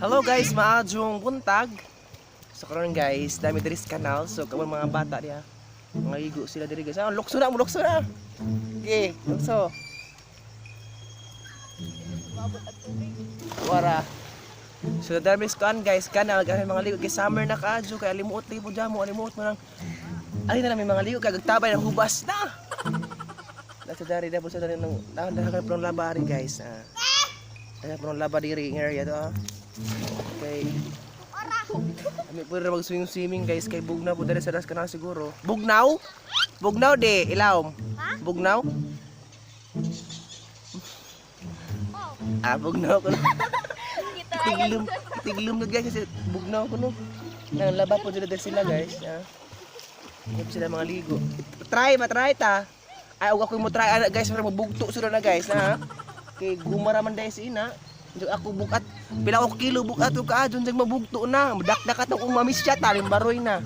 Hello guys, maadjong buntag. So karon guys, dami diri sa kanal. So karon mga bata diha. Mga ligo sila diri guys. Ah, lukso na, lukso na. Okay, lukso. Wara. So dami sa kan guys, kanal gani mga ligo kay summer na kaadyo kay limuot libo jamo, limuot mo nang ay na lang may mga ligo kay gagtabay ng hubas na. Nasa dari na po sa dari ng dahan po ng laba rin guys. Ah. Dahan po ng laba diri ng area to ah. Okay. Kami po rin mag swimming swimming guys kay bugnaw po diri sa das kanal siguro. Bugnaw? Bugnaw di ilawom. Ha? Bugnaw? Oh. Ah, bugnaw ko. Kita ayan. Tiglom, tiglom na guys kasi bugnaw ko no. Nang laba po diri sila guys. Ah. Hindi sila mga ligo. Try ba try ta? Ay, og ako mo try ana guys para mabugto sila na guys na. Kay gumara man dahil si ina. Diyan ako bukat, pila ko kilo bukat og kaadyon diyan mabugto na. Madakdak ato kung mamiss siya talim baroy na.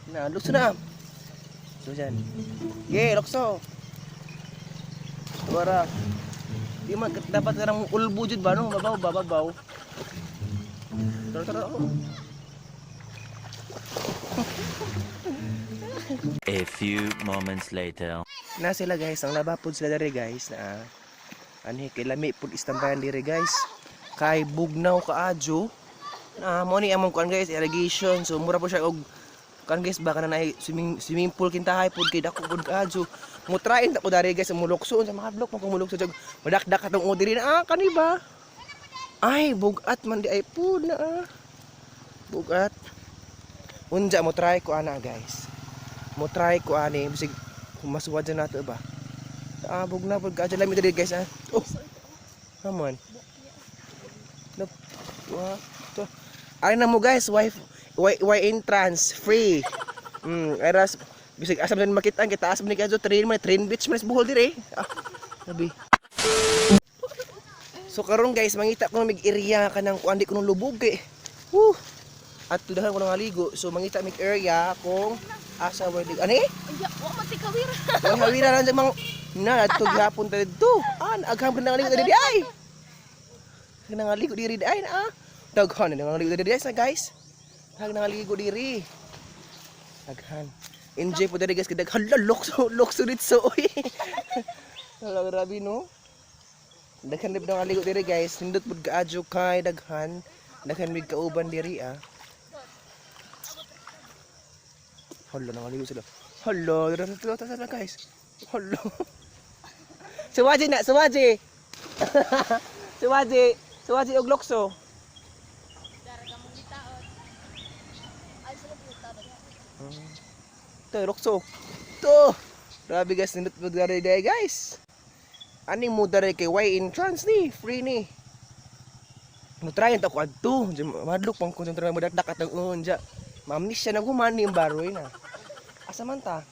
Na, lukso na. So dyan. Ye, lukso. Wara. Di man dapat karang ulbo jud ba no? Babaw ba babaw. Tara tara. Oh. A few moments later. Na sila guys, ang laba pod sila diri guys na anhi kay lami pod istambayan diri guys. Kay bugnaw kaadyo. Na mo ni among kuan guys, irrigation. So mura po siya og kuan guys baka na naay swimming swimming pool kintahay pod kay dako pod kaadyo. Mo try ta ko diri guys, mulukso sa mga blok mo mulukso jud. Madakdak atong o diri na ah kani ba? Ay bugat man di ay pod na ah. Bugat. Unja mo try ko ana guys. Mo try ko ani bisig masuwad na nato ba. Ah, bugna pud ka lami diri guys ah. Oh. Come on. Look. Wa. To. Ay na mo guys, wife why, why entrance free. Aras bisig asa man makita kita asa man ni kadto train man train beach man sa Bohol dire. Ah, grabe. So karon guys, mangita ko mig area kanang kuan di ko nung lubog kay. Woo. At tudahan ko nang ligo. So mangita mig area kung asa wa lig. Ani? Unya, wa man si kawira. Wala hawira lang dyan mga na adto gihapon ta didto. Ah, agham ka nangaligo diri ay. Nangaligo diri ay na. Ah. Daghan na nangaligo diri ay sa guys. Daghan nangaligo diri. Daghan. Enjoy po diri guys kay daghan la lokso lokso ditso oy. Hala grabe no. Daghan dib nangaligo diri guys. Nindot pud kaadyo kay daghan. Daghan mig kauban diri ah. Hala nangaligo sila. Hala, tara tara tara tara, guys. Hala. Suwaji na, suwaji. Suwaji, suwaji og lokso. Dara mong gitaon. Ay sila gitaon. To, lokso. To. Grabe guys, nindot mo dere day guys. Ani mo dere kay way entrance ni, free ni. Mo try ta ko adto, madlok pang kung try mo dakdak at ang unja. Mamnis siya naguman ni baroy na. Asa man ta?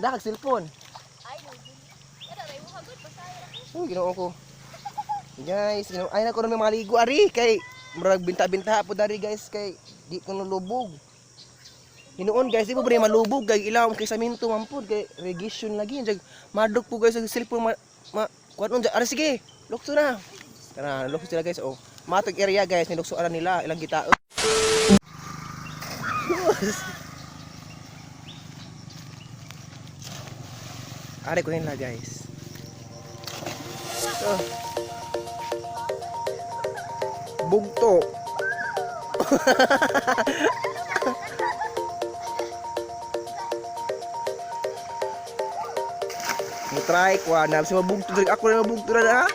Dakag cellphone. Ay, no. Kada ray mo hagod pasaya ra ko. Uy, ginoo ko. Guys, ginoo. Ay na ko may mga ligo ari kay murag binta-binta po dari guys kay di ko nulubog. Hinuon guys, di po ba malubog kay ilawom kay saminto man pod kay irrigation lagi jag madlok po guys sa cellphone ma, ma kuan unja ari sige, lukso na. Tara, lukso sila guys oh. Matag area guys, nilukso ara nila ilang gitao. Ari ko nila guys. Oh. Bugto. Mo try ko na si mabugto diri ako na mabugto na ha.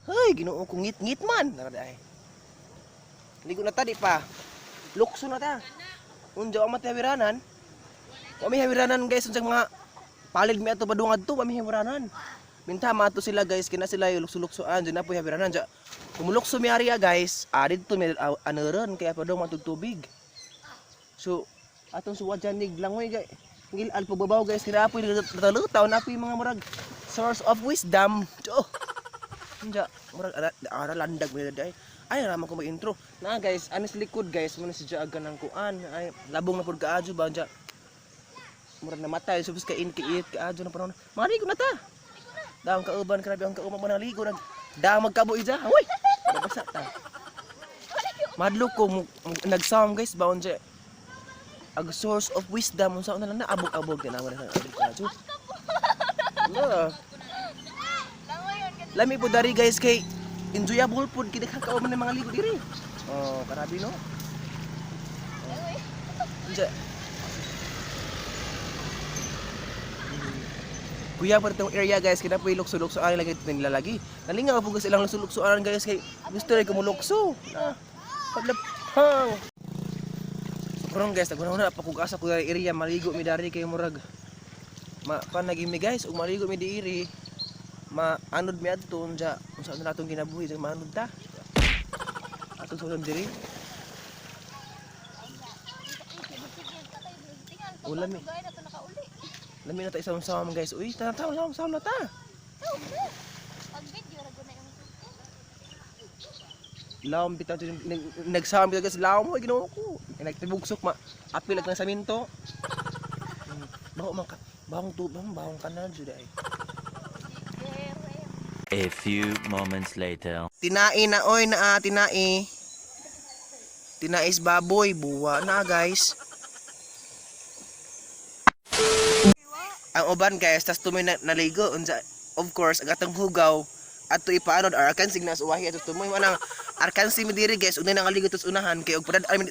Hey, Ginoo ko ngit-ngit man. Nara ay. Ligo na ta di pa. Lukso na ta. Unja wa matawiranan. Wa may hawiranan guys unsang mga palid mi ato padung adto wa may hawiranan. Minta mato sila guys kina sila yung lukso-luksoan dyan na po hawiranan dyan. Kumulukso mi area guys, ah, didto mi aneron kaya padung matug tubig. So atong suwa dyan nig langoy guys. Ngil-al pagbabaw guys, kaya apoy lutaw na apoy mga murag source of wisdom. Oh. Unja, murag ara, ara landag mo day. Ay, raman ko mag-intro. Na guys, ano sa likod guys, mo na si Jaaga ng kuan. Ay, labong na pud kaadyo ba unja. Murag namatay subos ka in kiit kaadyo na panahon. Maligo na ta. Daang kauban grabe ang kauban mo naligo nag daang magkabo ija. Hoy. Nabasa ta. Madlok ko nagsam guys ba unja. Ag source of wisdom unsa na lang na abog-abog na na abog kaadyo. Yeah. Langoy yun kasi. Lami po dari guys kay enjoyable pod kay daghan kauban ng mga ligo diri. Oh, karabi no. Langoy. Unsa? Kuya pa itong area guys, kaya po lukso-lukso ay lagi nila lagi. Nalingaw po guys ilang lukso-luksoan guys kay gusto rin kumulukso. Na, paglapang. So karon guys, naguna na pa kung asa ko dari area maligo mi dari kay murag. Ma panagi mi guys, ug maligo mi diiri. Ma anod mi adto unsa unsa na atong kinabuhi sa maanod ta. Atong sulod diri. Ulam eh. Gaya na to nakauli. Lami na ta isang sama guys. Uy, tara tara sama sama na ta. Pag video ra na yung Lawom bitaw nagsama bitaw guys, lawom mo Ginoo ko. Nagtibugsok ma apil ag sa minto. Baho man ka, bahong tubang, bahong kanal jud ay. A few moments later. Tinai na oy na ah, tinai. Tinais baboy buwa na guys. Ang uban guys, tas tumoy na, naligo unsa of course ang atong hugaw ato ipaanod or arkansig na sa uwahi ato tumoy manang arkansi mi diri guys unay nangaligo tos unahan kay og padad-an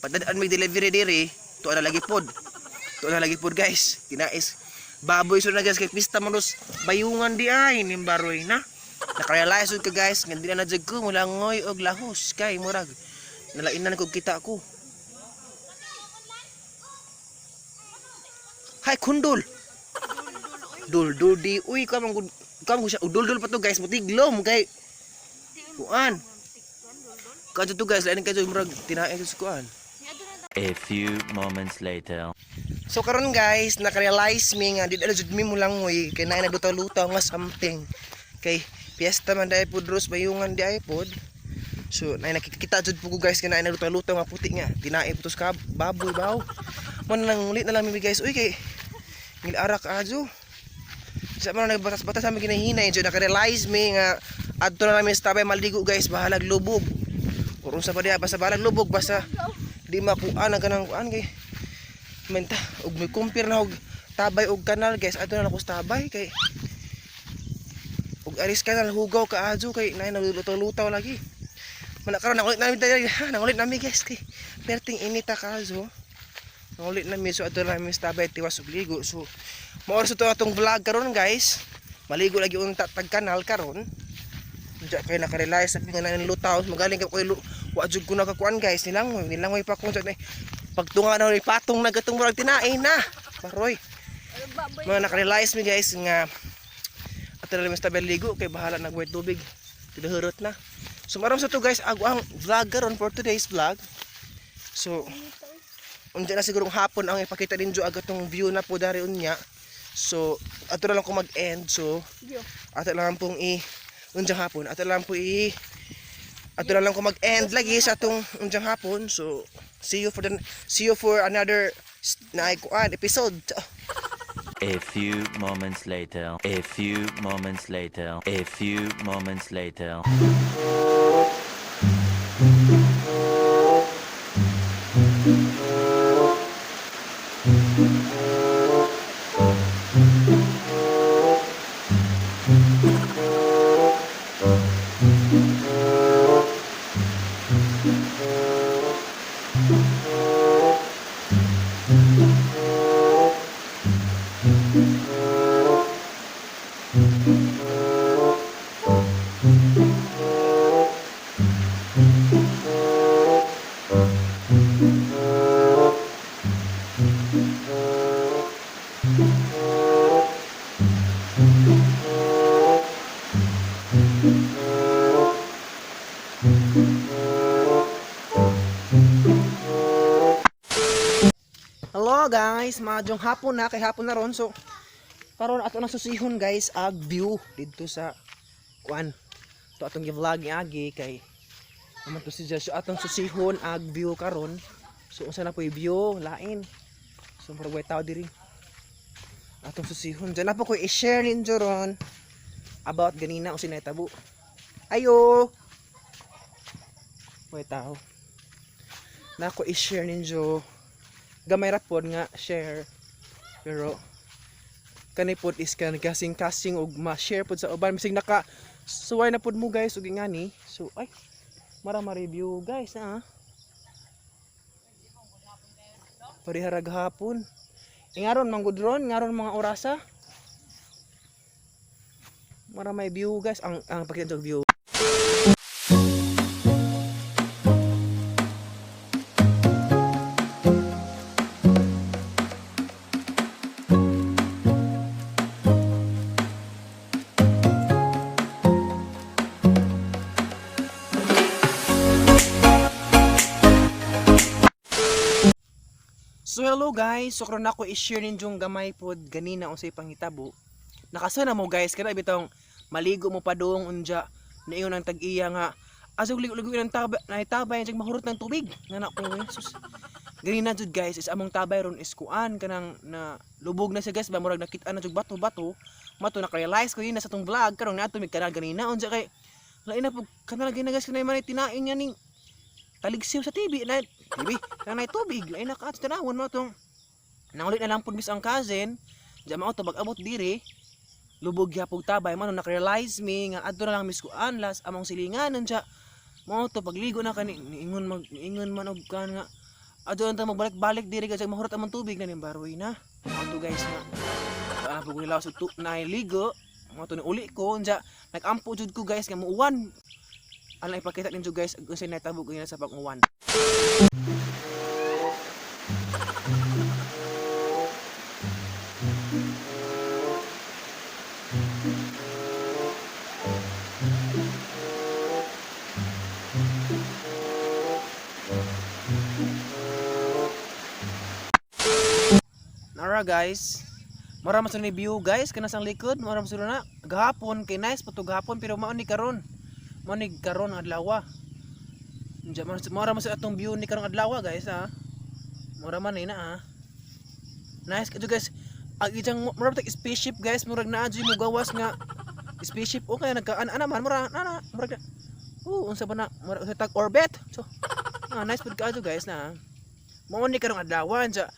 padad-an mi delivery diri tuwa na lagi pod. Tuwa na lagi pod guys. Tinais baboy so na guys kay pista man dos bayungan di ay nimbaroy na. Nakarealize ka guys nga di na jud ko mulangoy og lahos kay murag nalainan ko kita ko. Hay kundol. Dul dul di uy ka man gud ka man siya dul dul pa to guys mutiglom kay kuan. Kadto to guys lain kadto murag tinae sa kuan. A few moments later. So karon guys, nakarealize mi nga di na jud mi mulangoy kay naay nagluto-luto nga something. Kay piyesta man dai pod ros bayungan di ay pod. So naay nakikita jud po ko guys kay naay nagluto-luto nga puti nga tinae po tos ka baboy baw. Mo na lang ulit na lang mi guys. Uy kay ngilara ka adyo. Sa man nagbatas-batas sa aming ginahinay jud nakarealize mi nga adto na namin sa tabay maligo guys bahalag lubog. Or unsa pa diha basta bahalag lubog basta di makuan ang kanang kuan kay menta og may compare na og tabay og kanal guys adto na lang ko sa tabay kay og aris kanal hugaw ka adyo kay naay nalutaw-lutaw lagi man karon nangulit nami dali ha nangulit nami guys kay perting inita ka adyo nangulit nami so adto na nami sa tabay tiwas og ligo so mao ra to atong vlog karon guys maligo lagi unta tag kanal karon. Diya kayo nakarealize sabi nga na lutaw magaling ka koy wa jud ko nakakuan guys nilangoy nilangoy pa ko na pagtunga na patong na gatong murag tinae na baroy Baboy. mga nakarealize mi guys nga ato na lang sa ligo kay bahala nag white tubig tidahurot na. So maram sa to guys ago ang vlog karon for today's vlog. So unja na siguro hapon ang ipakita ninyo agad tong view na po dari unya. So ato na lang ko mag-end. So ato lang pong i unjang hapon ato lang po i ato na lang ko mag-end lagi sa atong unjang hapon. So see you for another na kuan episode. A few moments later. A few moments later. A few moments later. Hello guys. Nice maadjong hapon na kay hapon na ron. So karon ato na susihon, guys, ag view didto sa kuan. To atong gi-vlog ni agi kay naman to si Josh. So, atong susihon ag view karon. So unsa na po view lain. So murag way tao diri. Atong susihon. Diyan na po ko i-share ninyo ron about ganina unsay nahitabo. Ayo. Way tao. Na ko i-share ninyo gamay ra pod nga share, pero kani pod is kan kasing kasing og ma-share pod sa uban, bisig naka suway na pod mo, guys, og ingani. So ay, mara ma-review, guys, na parehara gahapon. Ingaron manggod ron, ngaron mga orasa, mara may view, guys, ang pakita og view. So hello, guys, so karon ako i-share ninyong gamay pod ganina unsay panghitabo. Nakasana mo, guys, kana bitong maligo mo padung, unja niingon ang tag-iya nga asog ligo-ligo ng tabay na tabay ang mahurot ng tubig. Nga na ko eh, sus. Ganina jud, guys, is among tabay ron is kuan kanang na lubog na siya, guys, ba murag nakita na jud bato-bato. Mato naka-realize ko yun na sa tong vlog karon nato mig kanal ganina, unja kay lain na pug kanal ganina, guys, kanay man tinain niya ning taligsiw sa TV na TV na tubig lain na kaat tanawon mo tong nangulit na lang pud mis ang cousin diya mao to pag-abot diri lubog gyapog tabay man. Naka-realize mi nga adto na lang mis kuan las among silingan, unja mao to pagligo na kani niingon mag niingon man og kan nga adto na ta magbalik-balik diri kasi mahurot among tubig na ning baroy na mao to, guys, nga ah pag nilaw sa tu na ligo mao to ni uli ko, unja nagampo jud ko, guys, nga muuwan. Alang ipakita ninyo, guys, kung unsay nahitabo ganina sa pag-uwan. Nara, guys. Mara man ni view, guys, kana sang likod, mara man na. Gahapon kay nice pa to gahapon, pero mao ni karon. Mao ni karon ang adlaw. Unja man mara man sa atong view ni karong adlaw, guys, ha. Mura man ni na ah. Nice kadto, guys. Ang ijang mura tag spaceship, guys, murag naa jud mo gawas nga spaceship o kaya nagkaan ana man mura na murag na. Oh, unsa ba na? Mura sa tag orbit. So, nice pud kaadto, guys, na. Mao ni karong adlaw ja.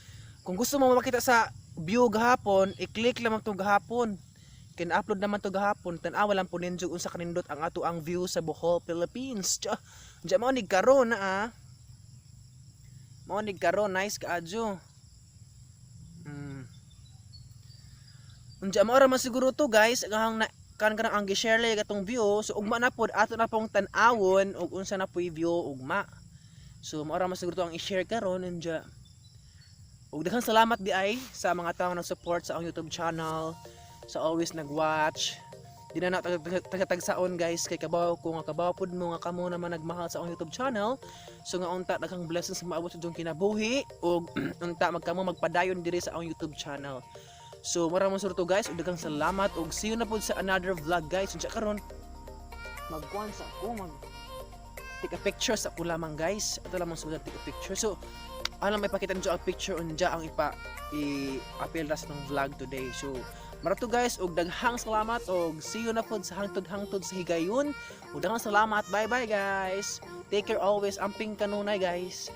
Kung gusto mo makita sa view gahapon, i-click lamang to gahapon. Kin-upload naman to gahapon, tan-awa lang po ninyo unsa kanindot ang ato ang view sa Bohol, Philippines. Tiya, diya mao ni karon na ah. Mao ni karon, nice kaadyo. Unja mao ra man siguro to, guys, ang na kan kanang ang gi-share lang atong view. So ugma na pod ato na pong tan-awon ug unsa na po'y view ugma. So mao ra man siguro to ang i-share karon, unja. Ug daghang salamat di ay sa mga tawo nag-support sa akong YouTube channel, sa always nag-watch. Di na tagatagsaon, guys, kay kabaw ko nga kabaw pud mo nga kamo naman nagmahal sa akong YouTube channel. So nga unta daghang blessings maabot sa inyong kinabuhi ug unta magkamo magpadayon diri sa akong YouTube channel. So mara mo to, guys, ug daghang salamat ug see you na pud sa another vlog, guys. Unsa karon magkuan sa ako, mag take a picture sa ako lamang, guys. Ato lamang sugdan take a picture. So alam may pakita ninyo ang picture, unja ang ipa i-appeal ra sa tong vlog today. So mara to, guys, ug daghang salamat ug see you na pod sa hangtod-hangtod sa higayon. Ug daghang salamat. Bye bye, guys. Take care always. Amping kanunay, guys.